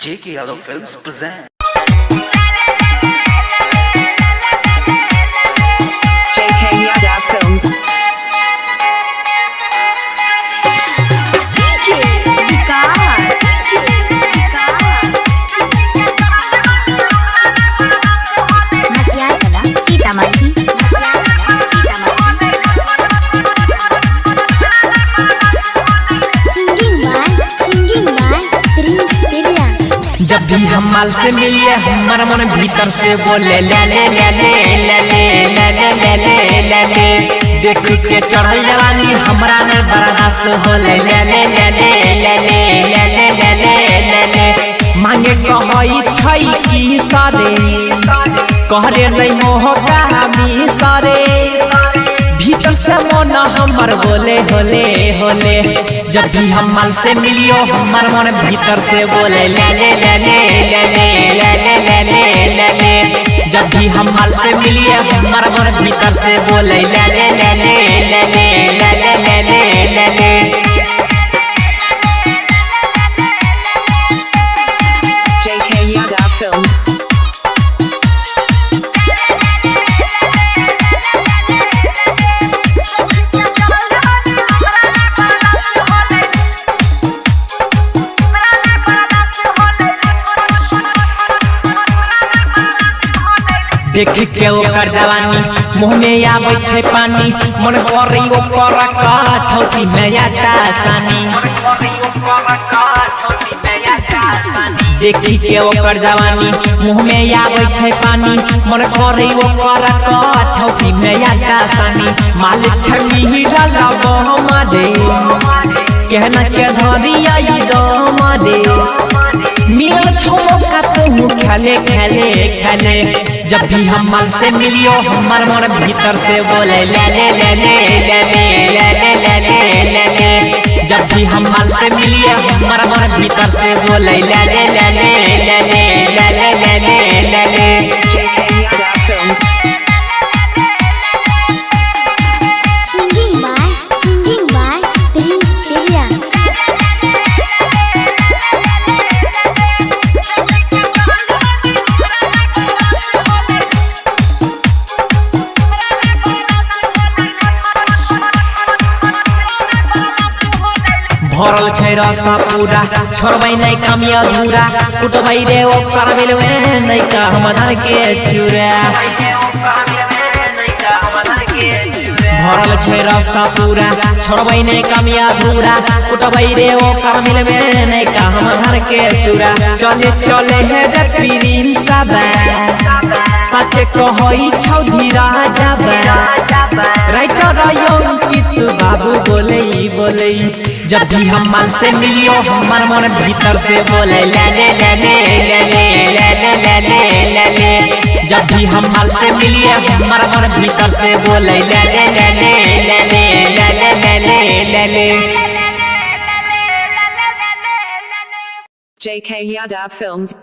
JK Yadav Films present. JK Yadav Films. DJ Vikas, DJ Vikas. Matiyagala, Sitamarhi, Matiyagala, Sitamarhi. Singing by Prince Piriya. जब भी हम माल से मिलिए हमारा मन भीतर से बोले ले ले ले ले ले ले ले ले ले ले ले ले। देख के चढ़ल जवानी हमरा न बर्दाश्त होले ले ले ले ले ले ले ले ले ले ले ले ले। मांगे कहई छै की सरे कहरे नहीं मोह कहामी सरे भीतर से मन हमर बोले होले होले। जब भी हम माल से मिलियो हमर मन भीतर से बोले ले ले ले ले ले ले ले ले ले ले ले ले। जब भी हम माल से मिलिए हमर मन भीतर से बोले ले ले ले ले ले ले ले ले ले ले ले ले। JK Yadav Films. देख के ओकर जवानी मुँह में आबै छै पानी मन करे ओकर कठौती में आटा सानी। देखी के ओकर जवानी मुँह में आबै छै पानी मन करे ओकर कठौती में आटा सानी। माल छमी रे कहना के धरी आई दम रे मिलल छो मौका तू खेले खेले खेले। जब भी हम माल से मिलियो हमर मन भीतर से बोले ले ले ले ले ले ले ले ले ले ले ले ले। जब भी हम माल से मिलिए हमर मन भीतर से बोले ले ले ले ले ले ले ले ले ले ले ले ले। JK Yadav Films. Singing by Prince Piriya. भरल छै रस पूरा छोड़बै नहीं कमी अधूरा कुटबै रे ओकर मिलबै नहीं का हम धर के चूरा। भरल छै रस पूरा छोड़बै नहीं कमी अधूरा कुटबै रे ओकर मिलबै नहीं का हम धर के चूरा। चले चले हे रे पीरिन सबा सच कहई छौ धीरा जाबा राइटर अंकित बाबू बोले बोले। जब भी हम माल से मिलियो हमर मन भीतर से बोले ले ले ले ले ले ले ले ले ले ले ले ले। जब भी हम माल से मिलिए हमर मन भीतर से बोले ले ले ले ले ले ले ले ले ले ले ले ले। JK Yadav Films.